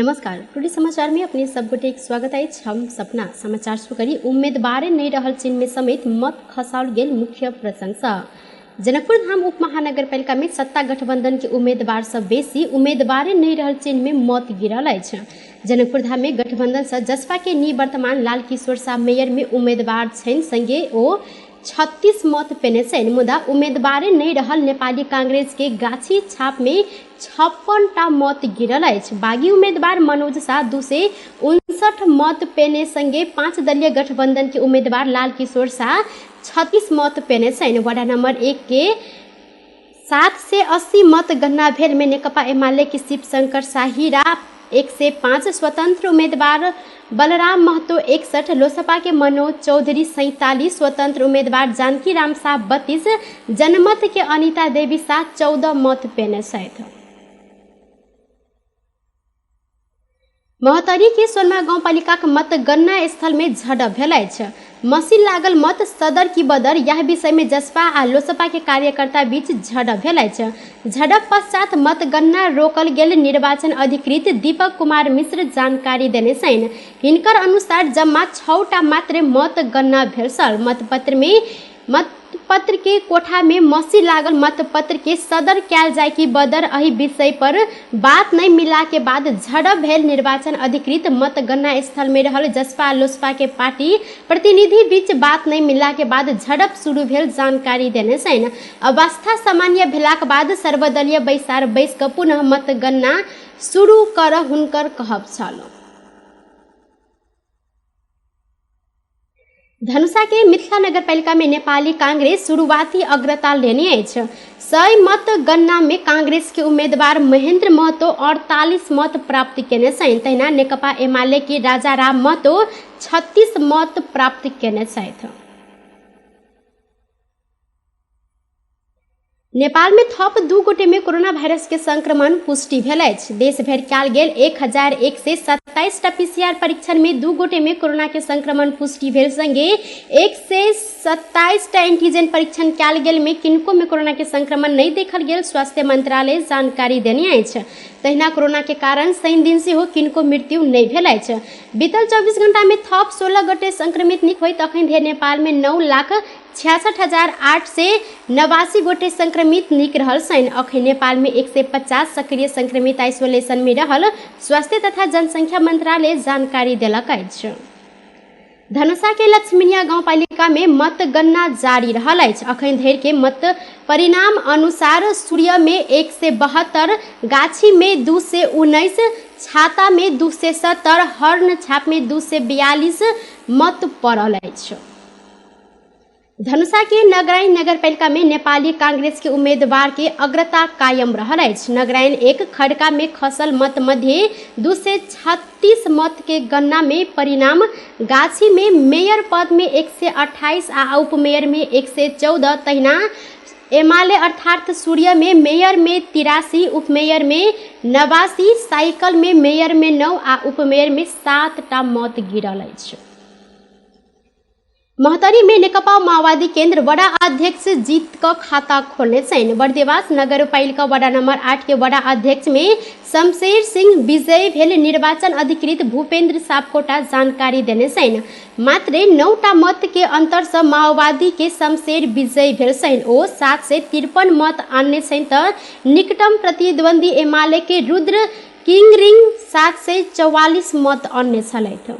नमस्कार, टुडे समाचार में अपने सब गोटे के स्वागत अछि। हम सपना समाचार शुरू करी। उम्मीदवार नहीं रहल चिन्ह में समेत मत खसाओल गेल मुख्य प्रशंसा। जनकपुर धाम उप महानगरपालिका में सत्ता गठबंधन के उम्मीदवार सब बेसी उम्मीदवार नहीं रहल चिन्ह में मत गिरल अछि। जनकपुर धाम में गठबंधन से जसपा के निवर्तमान लाल किशोर शाह मेयर में उम्मीदवार छनि, संगे ओ 36 मत पेने छनि, मुदा उम्मीदवारे नहीं रहल नेपाली कांग्रेस के गाछी छाप में 56 टा मत गिरल अछि। बागी उम्मीदवार मनोज शाह 259 मत पेने संगे 5 दलीय गठबंधन के उम्मीदवार लाल किशोर शाह 36 मत पेने छनि। वडा नंबर 1 के 780 मत गणना भेल में नेकपा एमाले के शिवशंकर शाहीरा 105, स्वतंत्र उम्मीदवार बलराम महतो 61, लोसपा के मनोज चौधरी 47, स्वतंत्र उम्मीदवार जानकी राम शाह 32, जनमत के अनिता देवी शाह 14 मत पेने छथि। महोत्तरी के सोनमा गाउँपालिका के मतगणना स्थल में झड़प भेल अछि। मशीन लागल मत सदर की बदर यह विषय में जसपा आ लोसपा के कार्यकर्ता बीच झड़प भेल अछि। झड़प पश्चात मतगणना रोकल गेल निर्वाचन अधिकृत दीपक कुमार मिश्र जानकारी देने छनि। हिनकर अनुसार जम्मा 6टा मात्र मतगणना भेल छल। मतपत्र में मतपत्र के कोठा में मसी लागल मतपत्र के सदर कैल जाय कि बदर एहि विषय पर बात नहीं मिला के बाद झड़प भेल निर्वाचन अधिकृत मतगणना स्थल में रहल जसपा लोसपा के पार्टी प्रतिनिधि बीच बात नहीं मिला के बाद झड़प शुरू भेल जानकारी देने छनि। अवस्था सामान्य भेलाक बाद सर्वदलीय बैसार बैस कऽ पुनः मतगणना शुरू कर हुनकर कहब छल। धनुषा के मिथिला नगरपालिका में नेपाली कांग्रेस शुरुआती अग्रता लेने अछि। 100 मत गणना में कांग्रेस के उम्मीदवार महेंद्र महतो 48 मत प्राप्त केने छनि, तहिना नेकपा एमाले के राजा राम महतो 36 मत प्राप्त केने छथि। नेपाल में थप 2 गोटे में कोरोना वायरस के संक्रमण पुष्टि भेल अछि। देश भरि कयल गेल 1127 टा पीसीआर परीक्षण में 2 गोटे में कोरोना के संक्रमण पुष्टि भेल संगे 127 टा एंटीजन परीक्षण कयल गेल में किनको में कोरोना के संक्रमण नहीं देखल गेल स्वास्थ्य मंत्रालय जानकारी देने अछि। तहिना कोरोना के कारण शनि दिन सेहो किनको मृत्यु नहीं भेल अछि। बीतल 24 घंटा में थप 16 गोटे संक्रमित निक होइत अखन धरि नेपाल में 9,66,889 गोटे संक्रमित निक रहल छनि। अखन नेपाल में 150 सक्रिय संक्रमित आइसोलेशन में रहल स्वास्थ्य तथा जनसंख्या मंत्रालय जानकारी देलक अछि। धनुषा के लक्ष्मीनिया गाउँपालिका में मतगणना जारी रहल अछि। अखन धरि के मत परिणाम अनुसार सूर्य में 172, गाछी में 219, छाता में 270, हर्ण छाप में 242 मत पड़ल अछि। धनुषा के नगराइन नगरपालिका में नेपाली कांग्रेस के उम्मीदवार के अग्रता कायम रहल अछि। नगराइन 1 खड़का में खसल मत मध्य 236 मत के गणना में परिणाम गाछी में मेयर पद में 128 आ उपमेयर में 114, तहिना एमाले अर्थात सूर्य में मेयर में 83, उपमेयर में 89, साइकिल में मेयर में 9 आ उपमेयर में 7 टा मत गिरल अछि। महोत्तरी में नेकपा माओवादी केंद्र वडा अध्यक्ष जीत क खाता खोलने छनि। बर्देवास नगरपालिका वडा नंबर 8 के वडा अध्यक्ष में शमशेर सिंह विजयी भेल निर्वाचन अधिकृत भूपेंद्र सापकोटा जानकारी देने छनि। मात्र 9टा मत के अंतर से माओवादी के शमशेर विजयी भेल छनि। ओ 753 मत आनने छनि त निकटम प्रतिद्वंदी एमाले के रुद्र किंगरिंग 744 मत आनने छलथि।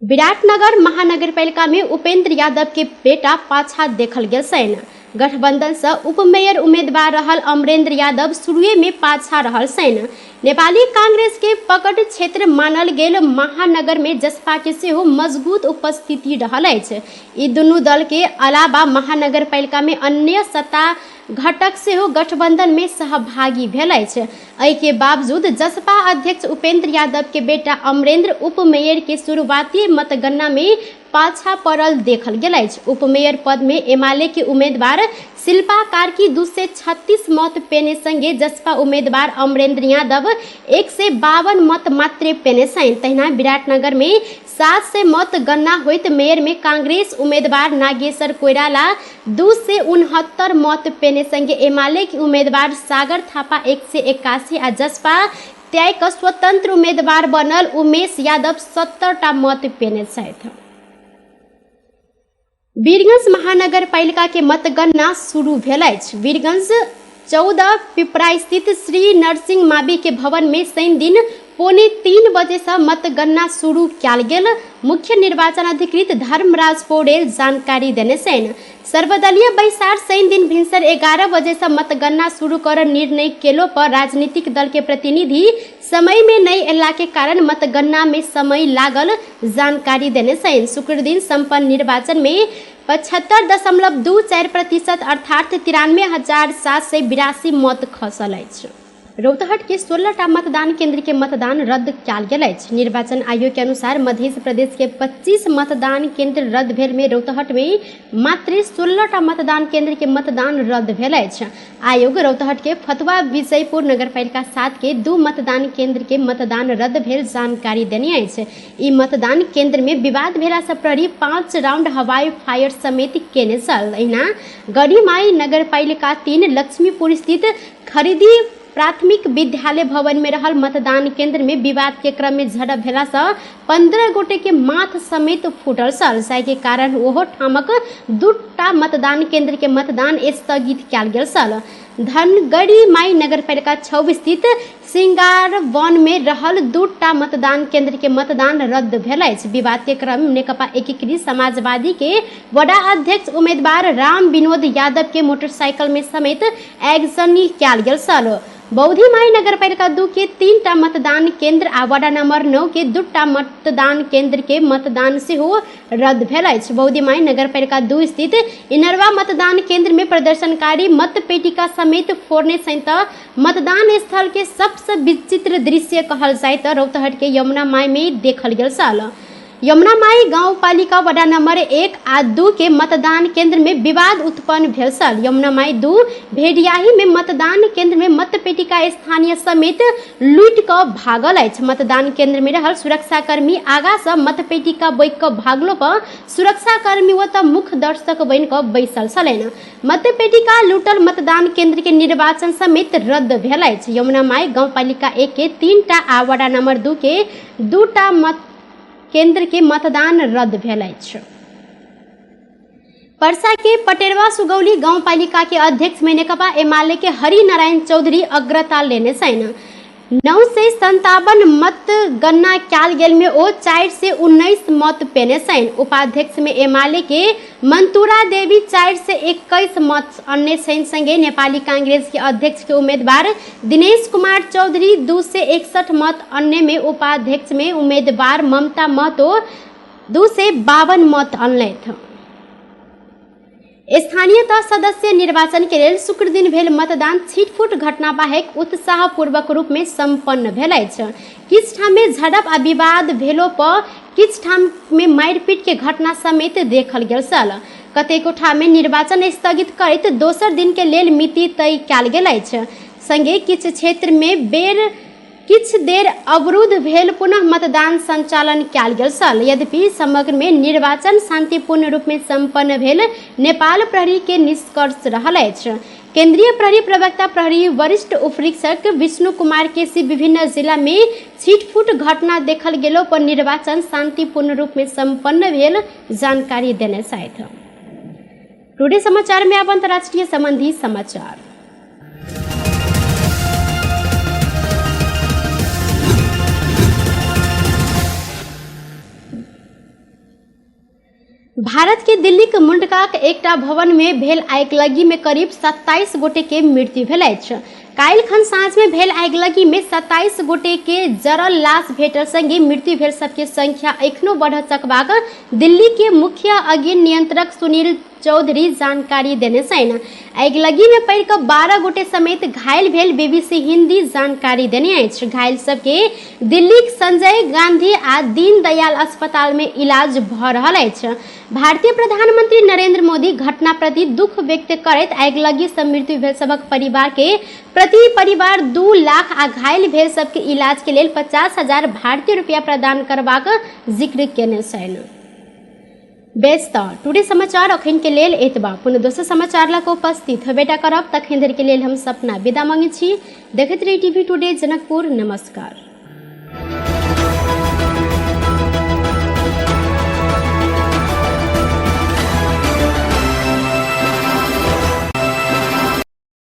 विराटनगर महानगरपालिका में उपेंद्र यादव के बेटा पाछा देखल गेल छनि। गठबंधन से उपमेयर उम्मीदवार रहल अमरेंद्र यादव शुरुए में पाछा रहल छनि। नेपाली कांग्रेस के पकड़ क्षेत्र मानल गेल महानगर में जसपा के सेहो मजबूत उपस्थिति रहल अछि। ई दुनू दल के अलावा महानगरपालिका में अन्य सत्ता घटक सेहो गठबंधन में सहभागी भेल अछि। एहि के बावजूद जसपा अध्यक्ष उपेंद्र यादव के बेटा अमरेंद्र उपमेयर के शुरुआती मतगणना में पाछा पड़ल देखल गेल अछि। उपमेयर पद में एमाले के उम्मीदवार शिल्पा कार्की 236 मत पेने संगे जसपा उम्मीदवार अमरेंद्र यादव 152 मत मात्रे पेने छनि। तहिना विराटनगर में 700 मत गणना होइत मेयर में कांग्रेस उम्मीदवार नागेश्वर कोइराला 269 मत पेने संगे एमाले के उम्मीदवार सागर थापा 181 आ जसपा त्याग कऽ स्वतंत्र उम्मीदवार बनल उमेश यादव 70 टा मत पेने छथि। वीरगंज महानगरपालिका के मतगणना शुरू भेल अछि। वीरगंज 14 पिपरा स्थित श्री नरसिंह मावी के भवन में शनि दिन 2:45 बजे से मतगणना शुरू कयल गेल। मुख्य निर्वाचन अधिकृत धर्मराज पौडेल जानकारी देने छनि। सर्वदलीय बैसार शनि दिन भिनसर 11 बजे से मतगणना शुरू कर निर्णय केलो पर राजनीतिक दल के प्रतिनिधि समय में नहीं अयला के कारण मतगणना में समय लागल जानकारी देने छनि। शुक्र दिन संपन्न निर्वाचन में 75.24% अर्थात 93,782 मत खसल अछि। रौतहट के 16 टा मतदान केंद्र के मतदान रद्द कयल गेल अछि। निर्वाचन आयोग के अनुसार मध्य प्रदेश के 25 मतदान केंद्र रद्द भेल में रौतहट में मात्र 16 टा मतदान केंद्र के मतदान रद्द भेल अछि। आयोग रौतहट के फतुआ विजयपुर नगरपालिका 7 के 2 मतदान केंद्र के मतदान रद्द भेल जानकारी देने अछि। ई मतदान केंद्र में विवाद भेला से प्रहरी 5 राउंड हवाई फायर समेत केने छल। एहिना गढ़ीमाई नगरपालिका 3 लक्ष्मीपुर स्थित खरीदी प्राथमिक विद्यालय भवन में रहल मतदान केंद्र में विवाद के क्रम में झड़प भेला से 15 गोटे के माथ समेत फूटल छल। जाहि के कारण ओहो ठामक 2टा मतदान केंद्र के मतदान स्थगित कयल गेल छल। धनगढ़ी माई नगरपालिका 6 स्थित सिंगार वन में रहल 2टा मतदान केंद्र के मतदान रद्द भेल अछि। विवाद के क्रम में नेकपा एकीकृत समाजवादी के वडा अध्यक्ष उम्मीदवार राम विनोद यादव के मोटरसाइकिल में समेत आगजनी कयल गेल छल। बौद्धिमाई नगरपालिका 2 के 3टा मतदान केंद्र आ वडा नंबर 9 के 2टा मतदान केंद्र के मतदान सेहो रद्द भेल अछि। बौद्धिमाई नगरपालिका 2 स्थित इनरवा मतदान केंद्र में प्रदर्शनकारी मतपेटिका समेत फोड़ने सहित मतदान स्थल के सबसे विचित्र दृश्य कहल जाय त रौतहट के यमुना माई में देखल गेल छल। यमुना माई गाउँपालिका वडा नंबर 1 आ 2 के मतदान केंद्र में विवाद उत्पन्न भेल छल। यमुना माई 2 भेड़ियाही में मतदान केंद्र में मतपेटिका स्थानीय समेत लूट क भागल अछि। मतदान केंद्र में रहल सुरक्षाकर्मी आगा से मतपेटिका बोक क भागलो पर सुरक्षाकर्मी ओतऽ मुख्य दर्शक बनि क बैसल छलनि। मतपेटिका लूटल मतदान केंद्र के निर्वाचन समेत रद्द भेल अछि। यमुना माई गाउँपालिका 1 के 3टा आ वडा नंबर 2 के 2टा मत केंद्र के मतदान रद्द भेल अछि। परसा के पटेरवा सुगौली गाउँपालिका के अध्यक्ष में नेकपा एमाले के हरिनारायण चौधरी अग्रता लेने छनि। 957 मत गणना कयल गेल में ओ 419 मत पेने छनि। उपाध्यक्ष में एमाले के मंतुरा देवी 421 मत अन्य छनि। संगे नेपाली कांग्रेस के अध्यक्ष के उम्मीदवार दिनेश कुमार चौधरी 261 मत अन्य में उपाध्यक्ष में उम्मीदवार ममता महतो 252 मत अनलथि। स्थानीय तह सदस्य निर्वाचन के लेल शुक्र दिन भेल मतदान छिटफुट घटना बाहेक उत्साहपूर्वक रूप में संपन्न भेल अछि। किछु ठाम में झड़प आ विवाद भेलो पर किछु ठाम में मारिपीट के घटना समेत देखल गेल छल। कतेको ठाम में निर्वाचन स्थगित करैत दोसर दिन के लेल मिति तय कयल गेल अछि। संगे किछु क्षेत्र में बेर किछु देर अवरुद्ध भेल पुनः मतदान संचालन कयल गेल छल। यद्यपि समग्र में निर्वाचन शांतिपूर्ण रूप में संपन्न भेल नेपाल प्रहरी के निष्कर्ष रहल अछि। केंद्रीय प्रहरी प्रवक्ता प्रहरी वरिष्ठ उपरीक्षक विष्णु कुमार केसी विभिन्न जिला में छिटफुट घटना देखल गेलो पर निर्वाचन शांतिपूर्ण रूप में संपन्न भेल जानकारी देने छथि। टुडे समाचार में अब अंतर्राष्ट्रीय संबंधी समाचार। भारत के दिल्ली के मुंडका के एकटा भवन में भेल आगिलगी में करीब 27 गोटे के मृत्यु भेल अछि। काल्हि खन साँझ में भेल आगिलगी में 27 गोटे के जरल लाश भेटल संगे मृत्यु भेल सबके संख्या एखनो बढ़ सकबाक दिल्ली के मुख्य अग्नि नियंत्रक सुनील चौधरी जानकारी देने छनि। आगिलगी में पड़ि कऽ 12 गोटे समेत घायल भेल बीबीसी हिंदी जानकारी देने अछि। घायल सबके दिल्लीक संजय गांधी आ दीनदयाल अस्पताल में इलाज भऽ रहल अछि। भारतीय प्रधानमंत्री नरेंद्र मोदी घटना प्रति दुख व्यक्त करैत आगिलगी सँ मृत्यु भेल सभक परिवार के प्रति परिवार 2 लाख आ घायल भेल सबके इलाज के लेल 50,000 भारतीय रुपया प्रदान करबाक जिक्र केने छनि। बेस त टुडे समाचार अखन के लेल एतबा। पुनः दोसर समाचार लऽ कऽ उपस्थित होबेटा करब, तखन धरि के लेल हम सपना विदा मांगै छी। देखैत रही टीवी टुडे जनकपुर। नमस्कार।